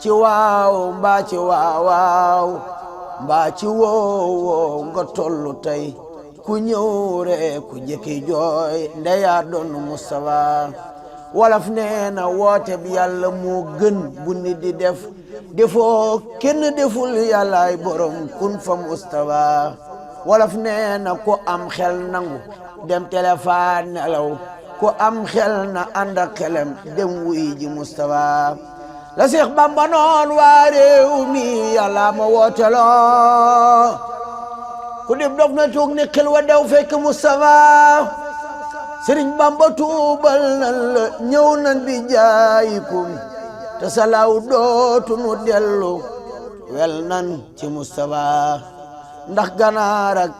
ci waaw mbaa ci waawaaw mbaa ci woowoo nga tollu tey ku ñëw rek ku jëkki jooy ndeyaa doon Mustafa wolof nee na woote bi yàlla moo gën bu nit di def defoo kenn deful yàllaay borom kun fa Mustafa wolof nee na ku am xel nangu dem téléphone nelaw ku am xel na ànd ak xelam dem wuy ji Mustafa la Seex Bamba noon waa réew mi yàlla ma wooteloo ku dib dof na tuug ni xel wa dew fekk Mustafa Sëriñ Bamba tuubal nan la ñëw nan bi jaayikum te salaaw dootu nu dellu wel nan ci Mustafa ndax ganaar ak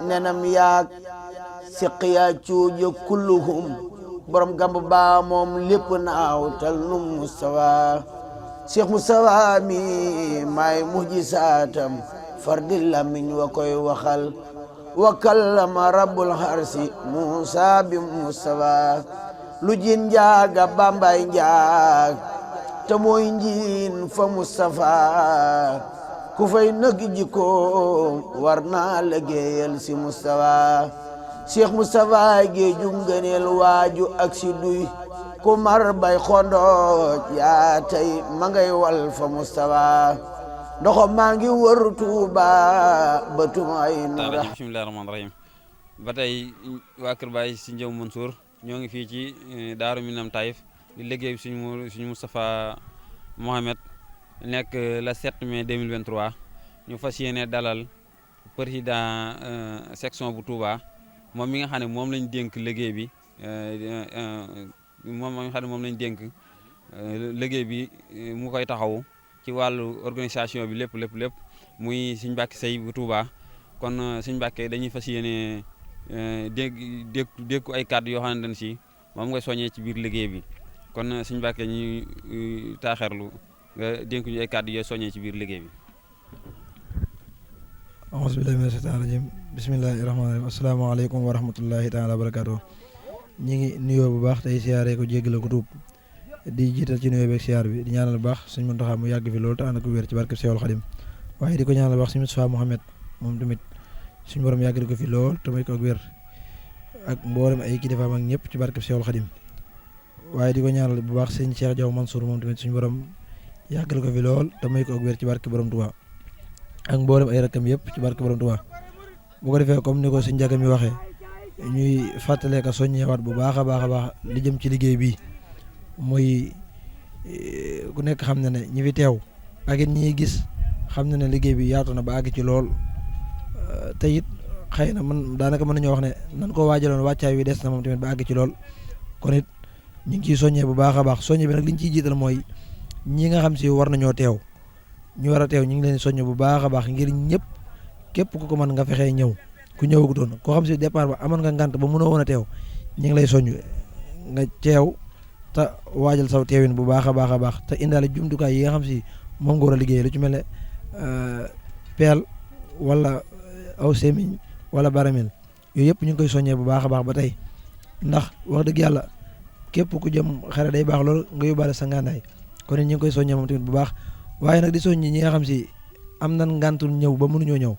nenam yaag siqiya cuuja kulluhum borom gamb baa moom lépp naaw tal nu Mustafa Cheikh Mustafa mi may mujjisaatam fardi lamiñ wa koy waxal wa kallama rabbul harsi Musa bi Mustafa lu jin njaaga bambay njaag te mooy njiin fa Mustafa ku fay nëg jikkoom war naa liggéeyal si Mustafa Cheikh Mustafa géeju ngëneel waaju ak si duy ku mar bay xondooj yaa tey ma ngay wal fa Mustafa ndoxo maa ngi wër Tuuba ba tumay nura bismillahir rahmanir rahim ba tey waa Kër Baye si Ndiaw Mansour ñoo ngi fii ci Daaru Minam Taïf di liggéey suñu Moustapha Mohamed nekk le 7 mai 2023 ñu fas yéene dalal président section bu Touba moom mi nga xam ne moom lañ dénk liggéey bi liggéey bi mu koy taxaw ci wàllu organisation bi lépp muy Sëñ Mbàkke Sey bu Touba kon Sëñ Mbàkke dañuy fas yéene dékku ay kàddu yoo xamante ne si moom ngay soññee ci biir liggéey bi kon Sëñ Mbàkke ñuy taaxerlu nga dénk ñu ay kàddu yoo soññee ci biir liggéey bi. auzu billahi mina shaytaani rajim bismillahi rahmaani rahim asalaamaaleykum wa rahmatullahi taala wa barakaatu ñi ngi nuyoo bu baax tey siyaaree ko jéggale ko tuub di jiital ci nuyoo beeg siyaar bi di ñaanal baax Sëñ Muntaxa mu yàgg fi loolu te ànd ak wér ci barke Seexul Xadim waaye di ko ñaanal baax Sëñ Moustapha Mohamed moom tamit suñu borom yàggal ko fi lool te may ko ak wér ak mboolem ay kilifaam ak ñëpp ci barke Seexul Xadim waaye di ko ñaanal bu baax Sëñ Cheikh Diaw Mansour moom tamit suñu borom yàggal ko fi lool te may ko ak wér ci barke borom Touba ak mboolem ay rakkam yëpp ci barke borom Touba bu ko defee comme ni ko Sëñ Njaga mi waxee ñuy fàttalee ka soññewaat bu baax a baax li jëm ci liggéey bi muy ku nekk xam na ne ñi fi teew ak it ñiy gis xam na ne liggéey bi yaatu na ba àgg ci lool te it xëy na man daanaka mën nañoo wax ne nan ko waajaloon wàccaay wi des na moom tamit ba àgg ci lool kon it ñu ngi ciy soññee bu baax a baax soññe bi nag li ñu ciy jiital mooy ñi nga xam si war nañoo teew ñu war a teew ñu ngi leen soññ bu baax a baax ngir ñëpp képp ku ko mën nga fexee ñëw ku ñëwagutoon koo xam si départ ba amoon nga ngànt ba mënoo woon a teew ñu ngi lay soññ nga teew te waajal saw teewin bu baax a baax te indaale jumtukaay yi nga xam si moom nga war a liggéey lu ci mel ne peel wala aw semiñ wala baramil yooyu yëpp ñu ngi koy soññee bu baax a baax ba tey ndax wax dëgg yàlla képp ku jëm xare day baax loolu nga yóbbaale sa ngàndaay kon it ñu ngi koy soññee moom tamit bu baax waaye nag di soññi ñi nga xam si am nan ngàntul ñëw ba mënuñoo ñëw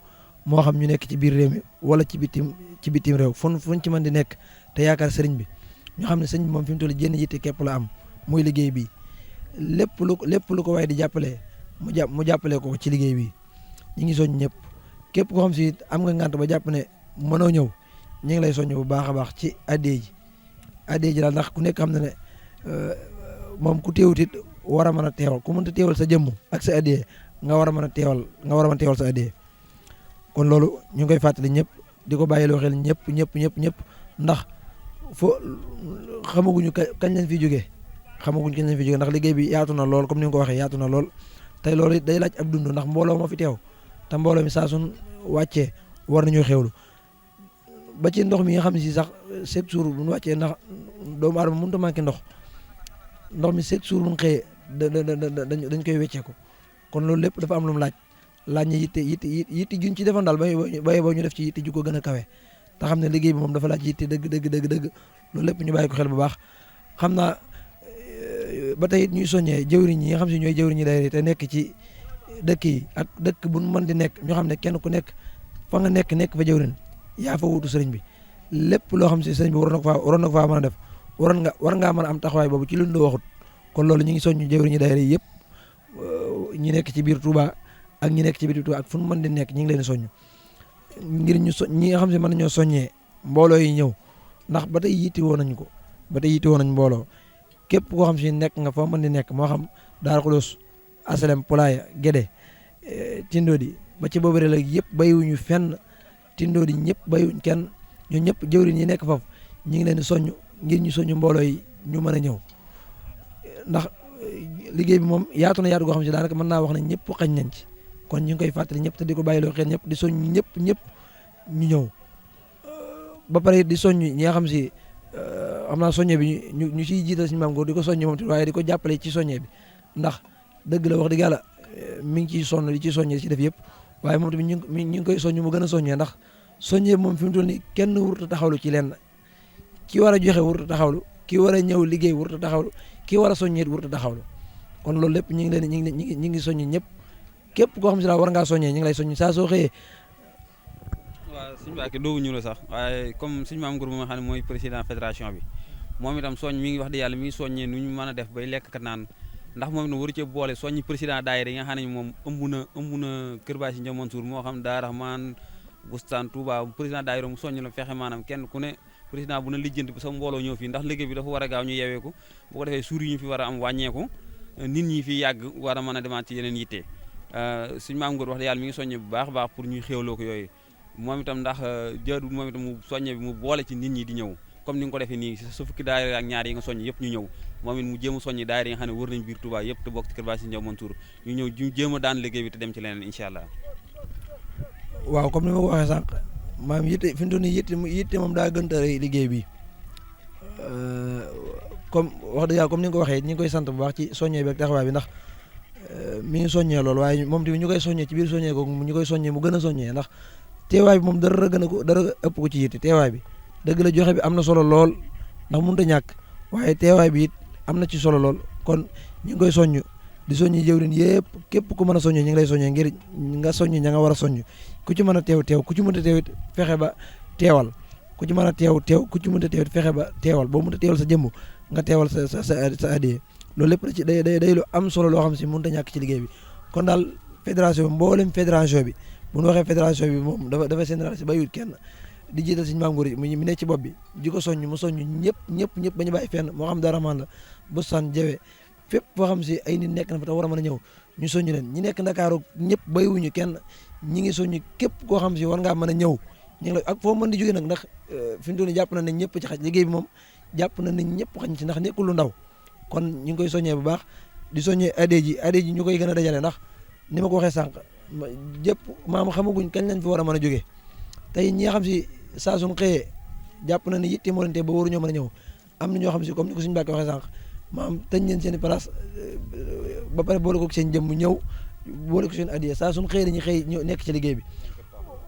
moo xam ñu nekk ci biir réew mi wala ci bitim réew fuñ ci mën di nekk te yaakaar sëriñ bi ñu xam ne sëriñ bi moom fi mu toll jenn yitte képp la am muy liggéey bi lépp lu ko waaye di jàppalee mu jàppalee ko ci liggéey bi ñu ngi soññ ñëpp képp koo xam si am nga ngànt ba jàpp ne mënoo ñëw ñu ngi lay soññ bu baax a baax ci addee ji daal ndax ku nekk xam na ne moom ku teewut it war a mën a teewal ku mënta teewal sa jëmm ak sa addee nga war a mën a teewal sa addee kon loolu ñu ngi koy fàttali ñëpp di ko bàyyiloo xel ñëpp ndax xamaguñu kañ lañ fi jógee ndax liggéey bi yaatu na lool comme ni nga ko waxee yaatu na lool tey loolu it day laaj ab dund ndax mbooloo moo fi teew te mbooloo mi saa suñ wàccee war nañoo xewlu ba ci ndox mi nga xam ne si sax 7 jours bu ñu wàccee ndax doomu aadama mënut a manqué ndox mi 7 jours bu ñu xëyee dañ koy wecceeku kon loolu lépp dafa am lu mu laaj ñu yitte juñ ci defoon daal bay boo ñu def ci yitte ju ko gën a kawe te xam ne liggéey bi moom dafa laaj yitte dëgg loolu lépp ñu bàyyi ko xel bu baax xam naa ba tey it ñuy soññee jëwriñ ñi nga xam si ñooy jëwriñ ñi daayira te nekk ci dëkk yi ak dëkk bu mën di nekk ñoo xam ne kenn ku nekk fa nga nekk fa jëwriñ yaa fa wutu sëriñ bi lépp loo xam si sëriñ bi waroon na ko faa mën a def war ngaa mën a am taxawaay boobu ci luñ la waxut kon loolu ñu ngi soññ jëwriñ ñi daayira yëpp ñi nekk ci biir Touba ak ñi nekk ci biir Touba ak fu mu mën di nekk ñu ngi leen soññ ngir ñi nga xam si mën nañoo soññee mbooloo yi ñëw ndax ba tey yitti woon nañ ko ba tey yitti woon nañ mbooloo képp koo xam si nekk nga fa mën di nekk moo xam Daaru Xudoos Asalem Pulaaya Gédé Tindodi ba ci boobu rek yëpp bayiwuñu fenn Tindodi ñëpp bayiwuñ kenn ñoo ñëpp jëwriñ yi nekk foofu ñu ngi leen di soññ ngir ñu soññ mbooloo yi ñu mën a ñëw ndax liggéey bi moom yaatu na yaatu goo xam si daanaka mën naa wax ne ñëpp xañ nañ ci kon ñu ngi koy fàttali ñëpp te di ko bàyyiloo xel ñëpp di soññ ñëpp ñu ñëw ba pare di soññ ñi nga xam si xam naa soññe bi ñu ciy jiital suñu maam góor di ko soññ moom te waaye di ko jàppale ci soññe bi ndax dëgg la wax dëgg yàlla mi ngi ciy sonn di ci soññee ci def yëpp waaye moom tamit ñu ngi koy soññ mu gën a soññee ndax soññee moom fi mu toll nii kenn wurta taxawlu ci lenn ki war a joxe wurta taxawlu ki war a ñëw liggéey wurta taxawlu ki war a soññee wurta taxawlu kon loolu lépp ñu ngi soññ ñëpp képp koo xam si daal war ngaa soññee ñu ngi lay soññ saa soo xëyee. waaw suñu Mbàkke doogu ñu la sax waaye comme suñu maam Gour ma xam ne mooy président fédération bi moom itam soññ mi ngi wax di yàlla mi ngi soññee nu ñu mën a def bay lekk kat naan ndax moom itam waru cee boole soññi président daayira yi nga xam ne moom ëmb na Kër Baay si Ndiaw Mansour moo xam Daara Rahman Bustaan Touba président daayira mu soññ la fexe maanaam kenn ku ne président bu na lijjanti ba sa mbooloo ñëw fii ndax liggéey bi dafa war a gaaw ñu yeweeku bu ko defee suur yi ñu fi war a am wàññeeku nit ñi fi yàgg war a mën a demaat ci yeneen yitte suñu maam Gour wax dëgg yàlla mi ngi soññe bu baax baax pour ñuy xéewloo ko yooyu moom itam ndax jaadul moom itam mu soññe bi mu boole ci nit ñi di ñëw comme ni nga ko defee nii su fukki daayira ak ñaar yi nga soññ yëpp ñu ñëw moom it mu jéem a soññi daayira yi nga xam ne wër nañ biir Touba yëpp te bokk ci Kër Baay si Ndiaw Mansour ñu ñëw ñu jéem a daan liggéey bi te dem ci leneen incha allah. waaw comme ni ma ko waxee sànq maam yitte fi mu toll nii yitte moom daa gën a rëy liggéey bi comme wax dëgg yàlla comme ni nga ko waxee ñu ngi koy sant bu baax ci soññee bi ak taxawaay bi ndax mi ngi soññee loolu waaye moom tamit ñu koy soññee ci biir soññee googu ñu koy soññee mu gën a soññee ndax teewaay bi moom dara ëpp ko ci yitte teewaay bi dëgg la joxe bi am na solo lool ndax mënut a ñàkk waaye teewaay bi it am na ci solo lool kon ñu ngi koy soññ di soññi jëwrin yëpp képp ku mën a soññee ñu ngi lay soññee ngir nga soññ ña nga war a soññ ku ci mën a teew ku ci mën a teew it fexe ba teewal ku ci mën a teew ku ci mën a teew it fexe ba teewal boo mën a teewal sa jëmm nga teewal sa addiya loolu lépp ci day lu am solo loo xam si mënut a ñàkk ci liggéey bi kon daal fédération bi mboolem fédération bi bu ñu waxee fédération bi moom dafa généralisé bayut kenn di jiital suñu maam Gour yi mu nekk ci bopp bi di ko soññ mu soññ ñëpp ba ñu bàyyi fenn moo xam Daara Rahman la Bustaan Jawe fépp foo xam si ay nit nekk na fa te war a mën a ñëw ñu soññ leen ñi nekk Ndakaaru ñëpp bayiwuñu kenn ñi ngi soññ képp koo xam si war ngaa mën a ñëw ñu ngi la ak foo mën di jógee nag ndax fi mu toll nii jàpp na ne ñëpp ci xaj liggéey bi moom jàpp na ne ñëpp xañ ci ndax nekkul lu ndaw kon ñu ngi koy soññee bu baax di soññee adee ji ñu koy gën a dajale ndax ni ma ko waxee sànq jëpp maam xamaguñ kañ lañ fi war a mën a jógee tey ñi nga xam si saa suñ xëyee jàpp na ne yitte moo leen te ba waruñoo mën a ñëw am na ñoo xam si comme ni ko suñu Mbàkke waxee sànq maam tëj leen seen i place ba pare boole ko seen jëmm ñëw boole ko seen addiya saa suñ xëyee dañuy xëy ñëw nekk ci liggéey bi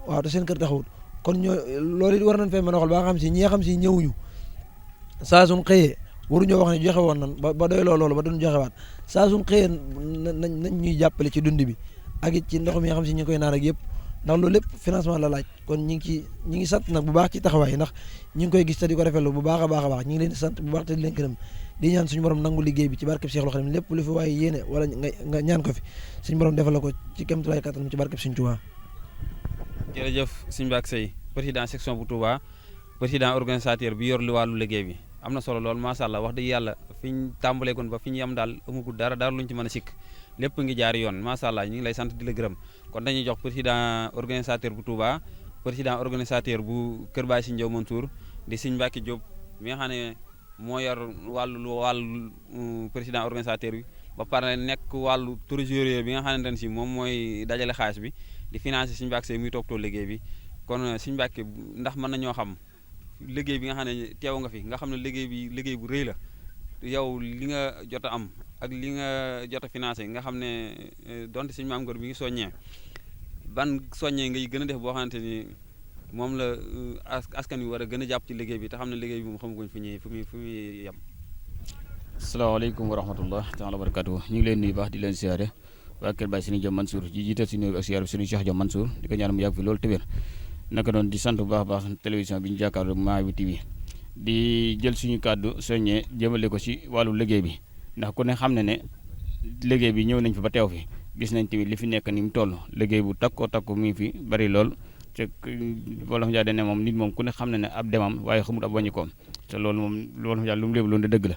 waaw te seen kër taxawut kon ñoo loolu it war nañ fee mën a xool ba nga xam si ñi nga xam si ñëwuñu saa suñ xëyee waruñoo wax ne joxe woon nan ba doy loolu ba duñ joxewaat saa suñ xëyee nañ ñuy jàppale ci dund bi ak it ci ndox mi nga xam si ñu ngi koy naan ak yëpp ndax loolu lépp financement la laaj kon ñi ngi sant nag bu baax ci taxawaay ndax ñi ngi koy gis te di ko rafetlu bu baax a baax ñi ngi leen di sant bu baax te di leen gërëm di ñaan suñu borom nangu liggéey bi ci barkeb Cheikhul Khadim lépp lu fi waaye yéene wala nga ñaan ko fi suñu borom defal la ko ci kéemtulaay kattan ci barkeb Sëriñ Tuubaa. jërëjëf Sëriñ Mbàkke Seye président section bu Touba président organisateur bi yor li wàllu liggéey bi am na solo lool macha allah wax dëgg yàlla fi ñu tàmbalee kon ba fi ñu yem daal amagul dara luñ ci mën a sikk lépp ngi jaar yoon macha allah ñu ngi lay sant di la gërëm kon dañuy jox président organisateur bu Touba président organisateur bu Kër Baay si Ndiaw Mansour di Sëriñ Mbàkke Diop mi nga xam ne moo yor wàllu président organisateur bi ba pare nekk wàllu trésorier bi nga xamante ne si moom mooy dajale xaalis bi di financer Sëriñ Mbàkke Seye muy toppatoo liggéey bi kon Sëriñ Mbàkke ndax mën nañoo xam liggéey bi nga xam ne teew nga fi nga xam ne liggéey bu rëy la yow li nga jot a am ak li nga jot a financé nga xam ne donte Sëriñ Maam Goor bi ngi soññee ban soññee ngay gën a def boo xamante ni moom la askan wi war a gën a jàpp ci liggéey bi te xam ne liggéey bi moom xamaguñ fu muy yem. asalaamaaleykum wa rahmatullah taala wa barakatuh ñu ngi leen nuyu baax di leen siyaare waa Kër Baye Serigne Diop Mansour ji jiital si nuyu ak siyaare bi Serigne Cheikh Diop Mansour di ko ñaan mu yàgg fi loolu te wér naka doon di sant bu baax a baax télévision bi ñu jàkkaarloo Mouhahiboul TV di jël suñu kàddu soññee jëmale ko si wàllu liggéey bi ndax ku ne xam ne liggéey bi ñëw nañ fi ba teew fi gis nañ tamit li fi nekk ni mu toll liggéey bu takkoo takku mi ngi fi bari lool te wolof Njaay ne moom nit moom ku ne xam ne ab demam waaye xamut ab wàññikoom te loolu moom wolof Njaay lu mu léegi loolu dëgg la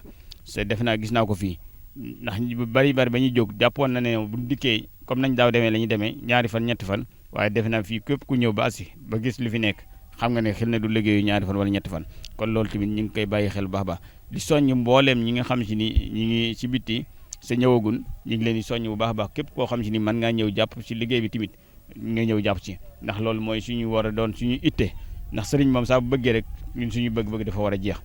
te defe naa gis naa ko fii ndax bari ba ñuy jóg jàppoon na ne bu dikkee comme nañ daaw demee la ñuy demee ñaari fan ñetti fan waaye defe naa fii képp ku ñëw ba assi ba gis li fi nekk xam nga ne xel na du liggéeyu ñaari fan wala ñetti fan kon loolu tamit ñu ngi koy bàyyi xel baax baax di soññ mbooleem ñi nga xam si ni ñi ngi si bitti sa ñëwagun ñu ngi leen di soññ bu baax a baax képp koo xam si ni mën ngaa ñëw jàpp si liggéey bi tamit nga ñëw jàpp ci ndax loolu mooy suñu war a doon suñu itte ndax sëriñ moom saa bu bëggee rek ñun suñu bëgg-bëgg dafa war a jeex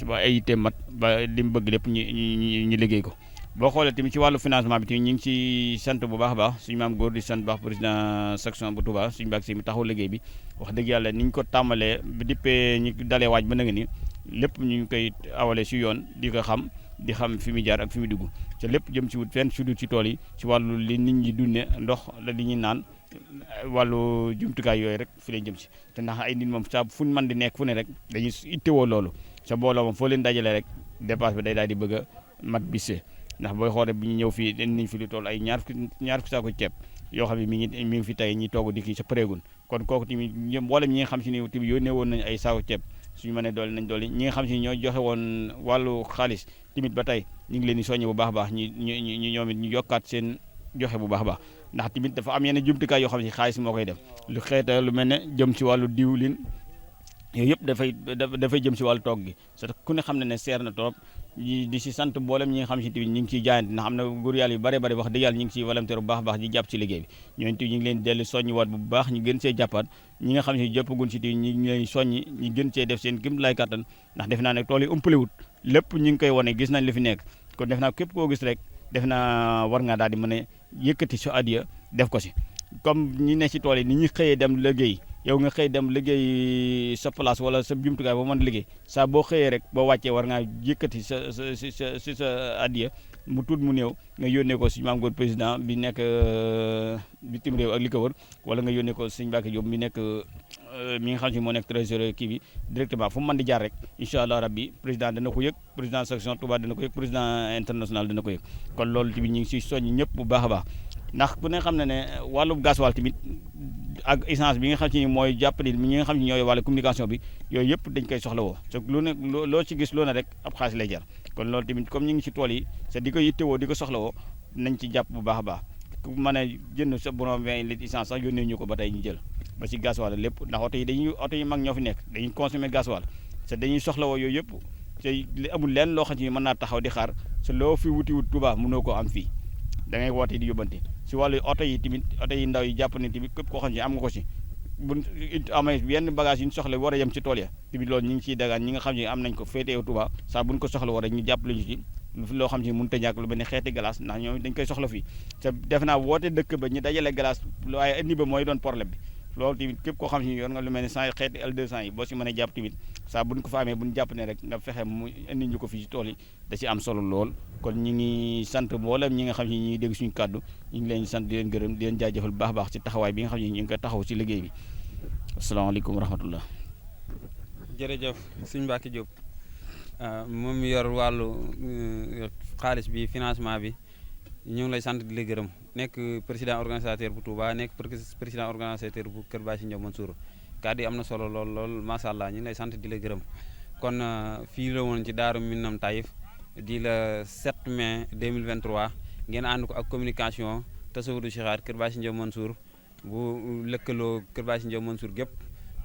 ba ay itte mat ba li mu bëgg lépp ñu liggéey ko boo xoolee tamit ci wàllu financement bi tamit ñu ngi ci sant bu baax a baax suñu maam góor di sant baax président section bu Touba suñu bàq si mi taxaw liggéey bi wax dëgg yàlla ni ñu ko tàmbalee ba dippee ñu dalee waaj ba nga ni lépp ñu ngi koy awale si yoon di ko xam di xam fi mu jaar ak fi mu dugg te lépp jëm ci wut fenn su dul ci tool yi ci wàllu li nit ñi dunde ndox la li ñuy naan wàllu jumtukaay yooyu rek fi lay jëm ci te ndax ay nit moom saa fu ñu mën di nekk fu ne rek dañuy ittewoo loolu sa booloo moom foo leen dajale rek dépasse bi day daal di bëgg a mat bisse ndax booy xoolee bi ñu ñëw fii dañ nañ fi lu toll ay ñaar fukki saako ceeb yoo xam ne mi ngi fi tey ñi togg di kii sa prégun kon kooku tamit mboolem ñi nga xam si ni tamit yónnee woon nañ ay saako ceeb suñu mënee doole nañ doole ñi nga xam si ni ñoo joxe woon wàllu xaalis tamit ba tey ñu ngi leen di soññe bu baax a baax ñoom it ñu yokkaat seen joxe bu baax a baax ndax tamit dafa am yenn jumtukaay yoo xam si xaalis moo koy def lu xeeta lu mel ne jëm ci wàllu diwlin yooyu yëpp dafay jëm si wàllu toog gi parce que ku ne xam ne seer na trop di si sant mboolem ñi nga xam si tamit ñu ngi ciy jaayante ndax am na góor yàlla yu bare bare wax dëgg yàlla ñu ngi ciy volontaire bu baax a baax di jàpp ci liggéey bi ñooñu tamit ñu ngi leen dellu soññiwaat bu baax ñu gën see jàppaat ñi nga xam si jàppagun si tamit ñu ngi leen soññi ñu gën see def seen kéem lay kattan ndax def naa ne tool yi ëmpalewut lépp ñu ngi koy wane gis nañ li fi nekk kon def naa képp koo gis rek def naa war ngaa daal di mën a yëkkati sa adiya def ko si comme ñi ne si tool yi ni ñu xëyee dem liggéey yow nga xëy dem liggéey sa place wala sa jumtukaay ba mën liggéey saa boo xëyee rek boo wàccee war ngaa yëkkati sa adiya mu tuut mu néew nga yónnee ko suñu maam góor président bi nekk bitim réew ak li ko wër wala nga yónnee ko suñu Mbacke Diop mi nekk mi nga xam si moo nekk trésorier kii bi directement fu mu mën di jaar rek incha allah rabbi président dana ko yëg président section Touba dana ko yëg président international dana ko yëg kon loolu tamit ñu ngi siy soññ ñëpp bu baax a baax ndax ku ne xam ne ne wàllum gasoil tamit ak essence bi nga xam ci ni mooy jàppale ñi nga xam ne ñooy wàllu communication bi yooyu yëpp dañ koy soxla woo te lu ne loo ci gis loo ne rek ab xaalis lay jar kon loolu tamit comme ñu ngi ci tool yi te di ko yittewoo di ko soxla woo nañ ci jàpp bu baax a baax ku mën a jënd sa borom 20 litres essence sax yónnee ñu ko ba tey ñu jël ba ci gasoil lépp ndax oto yi mag ñoo fi nekk dañuy consommer gasoil te dañuy soxla woo yooyu yëpp te li amul lenn loo xam ci ni mën naa taxaw di xaar te loo fi wuti wut Touba mënoo koo am fii da ngay woote di yóbbante si wàllu oto yi tamit oto yi ndaw yi jàpp ne tamit képp koo xam ne am nga ko si bu amee yenn bagage yu ñu soxla war a yem ci tool ya tamit loolu ñu ngi ciy dagaan ñi nga xam ne am nañ ko féetee Touba saa buñ ko soxla war a ñu jàppale ñu ci loo xam ne mënut a ñàkk lu mel ne xeeti glace ndax ñoom dañ koy soxla fii te def naa woote dëkk ba ñu dajale glace waaye indi ba mooy doon problème bi loolu tamit képp koo xam ne yor nga lu mel ne 100 xeeti L200 yi boo si mën a jàpp tamit saa buñ ko fa amee buñ jàpp ne rek nga fexe mu indi ñu ko fii ci tool yi da ci am solo lool kon ñi ngi sant mboolem ñi nga xam ne ñi ngi dégg suñu kàddu ñu ngi leen sant di leen gërëm di leen jaajëfal bu baax a baax ci taxawaay bi nga xam ne ñu ngi koy taxaw ci liggéey bi asalaamaaleykum wa rahmatullah jërëjëf suñu Mbacke Diop moom yor wàllu xaalis bi financement bi ñu ngi lay sant di la gërëm nekk président organisateur bu Touba nekk président organisateur bu Kër Baye Ndiaw Mansour kàddu yi am na solo lool macha allah ñu ngi lay sant di la gërëm kon fii la woon ci Daaru Minam Taïf di la 7 mai 2023 ngeen ànd ko ak communication Tasawudu Chixaar Kër Baye Ndiaw Mansour bu lëkkaloo Kër Baye Ndiaw Mansour gépp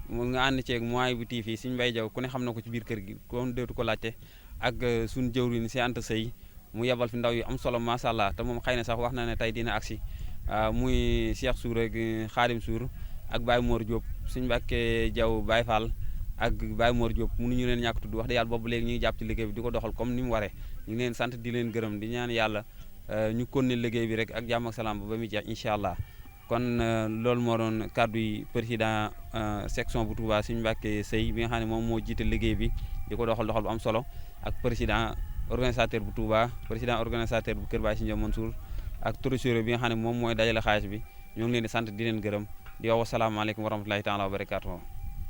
mu nga ànd ceeg Mouhahiboul TV suñu Mbaye Diaw ku ne xam na ko ci biir kër gi kon dootu ko laajte ak suñu jëwriñ si Anta Sey mu yebal fi ndaw yu am solo macha allah te moom xëy na sax wax na ne tey dina agsi muy Cheikh Sour ak Khadim Sour ak Baye Mor Diop suñu Mbacke Diaw Baye Fall ak Baye Mor Diop mënuñu leen ñàkk tudd wax dëgg yàlla boobu léegi ñu ngi jàpp ci liggéey bi di ko doxal comme ni mu waree ñu ngi leen sant di leen gërëm di ñaan yàlla ñu continuer liggéey bi rek ak jàmm ak salaam ba muy jeex incha allah kon loolu moo doon kàddu yi président section bu Touba suñu Mbacke Sey bi nga xam ne moom moo jiite liggéey bi di ko doxal bu am solo ak président organisateur bu Touba président organisateur bu Kër Baye Serigne Diop Mansour ak trésorier bi nga xam ne moom mooy dajale xaalis bi ñoo ngi leen di sant di leen gërëm di wax wasalaamaaleykum wa rahmatulahi taala wa barakaatuh